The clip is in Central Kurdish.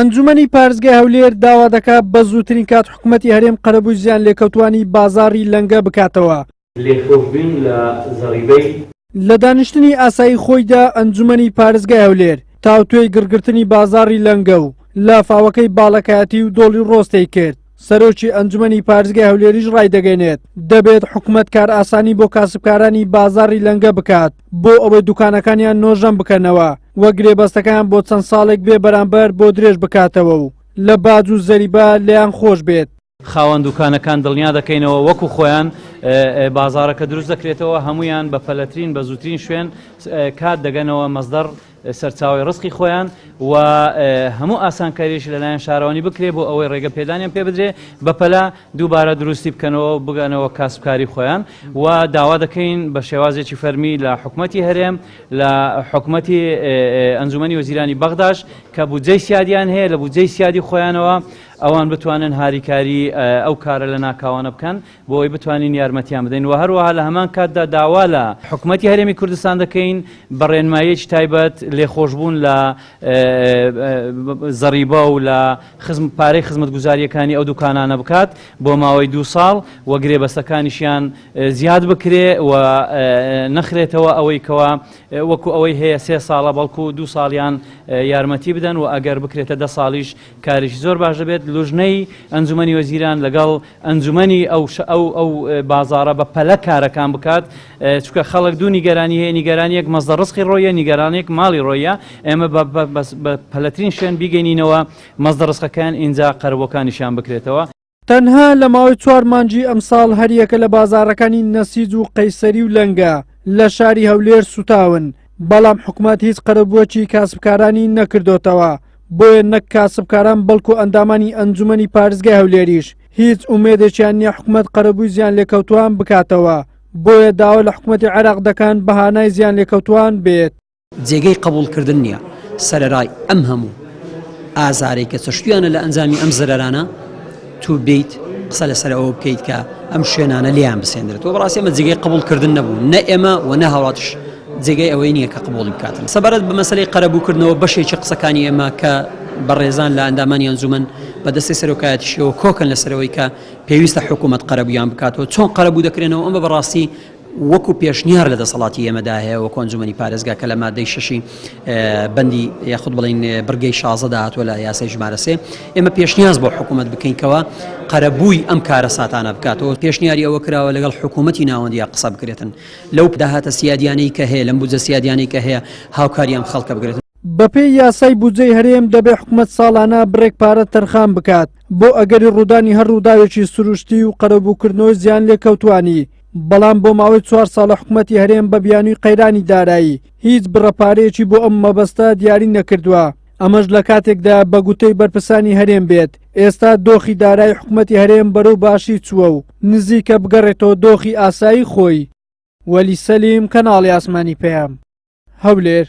ئەنجومەنی پارێزگای هەولێر داوا دەکات بە زووترین کات حکومەتی هەرێم قەرەبووی زیانلێکەوتووانی بازاڕی لەنگە بکاتەوە. لێخۆشبوین لە زەڕیبەی. لە دانیشتنی ئاسایی خۆیدا ئەنجومەنی پارێزگای هەولێر تاوتوێی گڕگرتنی بازاڕی لەنگە و لافاوەکەی باڵەکایەتی و دۆڵی ڕۆستەی کرد، سەرۆکی ئەنجومەنی پارێزگای هەولێریش ڕایدەگەیەنێت، دەبێت حکومەت کارئاسانی بۆ کاسبکارانی بازاڕی لەنگە بکات بۆ ئەوەی دوکانەکانیان نۆژەن بکەنەوە و گرێبەستەکەیان بۆ چەند ساڵێک بێ بەرامبەر بۆ درێژ بکاتەوە و لە باج و زەریبە لێیان خۆش بێت. خاوەن دوکانەکان دڵنیا دەکەینەوە وەکو خۆیان بازاڕەکە دروست دەکرێتەوە، هەموویان بە پەلەترین بە زووترین شوێن کات دەگەنەوە مەسدەڕ سەرچاوەی ڕزقی خۆیان و هەموو ئاسانکاریش لەلایەن شارەوانی بکرێ بۆ ئەوەی ڕێگە پێدانیان پێ بدرێ بەپەلە دووبارە دروستی بکەنەوە و بگەنەوە کاسبکاری خۆیان و داوا دەکەین بە شێوازێکی فەرمی لە حکومەتی هەرێم لە حکومەتی ئەنجومەنی وەزیرانی بەغداش کە بودجەی سیادیان هەیە لە بودجەی سیادی خۆیانەوە ئەوان بتوانن هاریکاری ئەو کارە لە ناکاوانە بکەن بۆ ئەوەی بتوانین یارمەتیان بدەین و هەروەها لە هەمان کاتدا داوا لە حکومەتی هەرێمی کوردستان دەکەین بە ڕێنماییەکی تایبەت لێخۆشبوون لە زەڕیبە و لە خزم پارەی خزمەتگوزارییەکانی ئەو دوکانانە بکات بۆ ماوەی دوو ساڵ و گرێبەستەکانیشیان زیاد بکرێ و نەخرێتەوە ئەوەی کەوا وەکو ئەوەی هەیە سێ ساڵە بەڵکو دوو ساڵیان یارمەتی بدەن و ئەگەر بکرێتە دە ساڵیش کارێکی زۆر باش دەبێت لوژنەی ئەنجومەنی وەزیران لەگەڵ ئەنجومەنی ئەو ئەو ئەو بازاڕە بە پەلە کارەکان بکات چونکە خەڵک دوو نیگەرانی هەیە نیگەرانیەک مەزدە ڕزقی ڕۆیە نیگەرانێک ماڵی ڕۆیە ئێمە بە پەلەترین شوێن بیگەینینەوە مەزدە ڕزقەکەیان ئینجا قەرەبووەکانیشیان بکرێتەوە. تەنها لە ماوەی چوار مانگی ئەمساڵ هەریەکە لە بازاڕەکانی نەسیج و قەیسەری و لەنگە لە شاری هەولێر سوتاون، بەڵام حکومەت هیچ قەرەبووەکی کاسبکارانی نەکردۆتەوە، بۆیە نەک کاسبکاران بەڵکو ئەندامانی ئەنجومەنی پارێزگای هەولێریش هیچ ئومێدێکیان نییە حکومەت قەرەبووی زیانلێکەوتووان بکاتەوە، بۆیە داوا لە حکومەتی عێراق دەکەن بەهانای زیانلێکەوتووان بێت. جێگەی قبوڵکردن نییە سەرەرای ئەم هەموو ئازارەی کە چەشتویانە لە ئەنجامی ئەم زەرەرانە تو بیت قسە لەسەر ئەوە بکەیت کە ئەم شوێنانە لێیان بسێندرێتەوە بەڕاستی ئەمە جێگەی قبوڵکردن نەبوو نە ئێمە و نە هاوڵاتیش جێگەی ئەوەی نییە کە قبوڵی بکاتن سەبارەت بە مەسەلەی قەرەبووکردنەوە بەشێکی قسەکانی ئێمە کە بەڕێزان لە ئەندامانی ئەنجومەن بە دەستی سەرۆکایەتیشەوە کۆکن لەسەرەوەی کە پێویستە حکوومەت قەرەبوویان بکاتەوە چۆن قەرەبوو دەکرێنەوە ئەمە بەڕاستی وەکو پێشنیار لە دەسەڵاتی ئێمەدا هەیە وەکو ئەنجومەنی پارێزگا کە لە مادەی شەشی بەندی یاخود بڵین بڕگەی شازەدا هاتووە لە یاسای ژمارە سێ ئێمە پێشنیاز بۆ حکوومەت بکەین کەەوە قەرەبووی ئەم کارەساتانە بکاتەوە پێشنیاری ئەوە کراوە لەگەڵ حکوومەتی ناوەندیا قسە بکرێتن لەو داهاتە سیادیانەی کە هەیە لەم بودجە سیادیانەی کە هەیە هاوکاری ئەم خەڵکە بکرێت. بەپێی یاسای بودجەی هەرێم دەبێ حکومەت ساڵانە بڕێک پارە تەرخان بکات بۆ ئەگەری ڕوودانی هەر ڕووداوێکی سروشتی و قەرەبووکردنەوەی زیانلێکەوتووانی، بەڵام بۆ ماوەی چوار ساڵە حکومەتی هەرێم بە بیانووی قەیرانی دارایی هیچ بڕە پارەیەکی بۆ ئەم مەبەستە دیاری نەکردووە، ئەمەش لە کاتێکدا بە گوتەی بەرپرسانی هەرێم بێت ئێستا دۆخی دارایی حکومەتی هەرێم بەرەو باشی چووە و نزیکە بگەڕێتەوە دۆخی ئاسایی خۆی. وەلی سەلیم، کەناڵی ئاسمانی پەیام، هەولێر.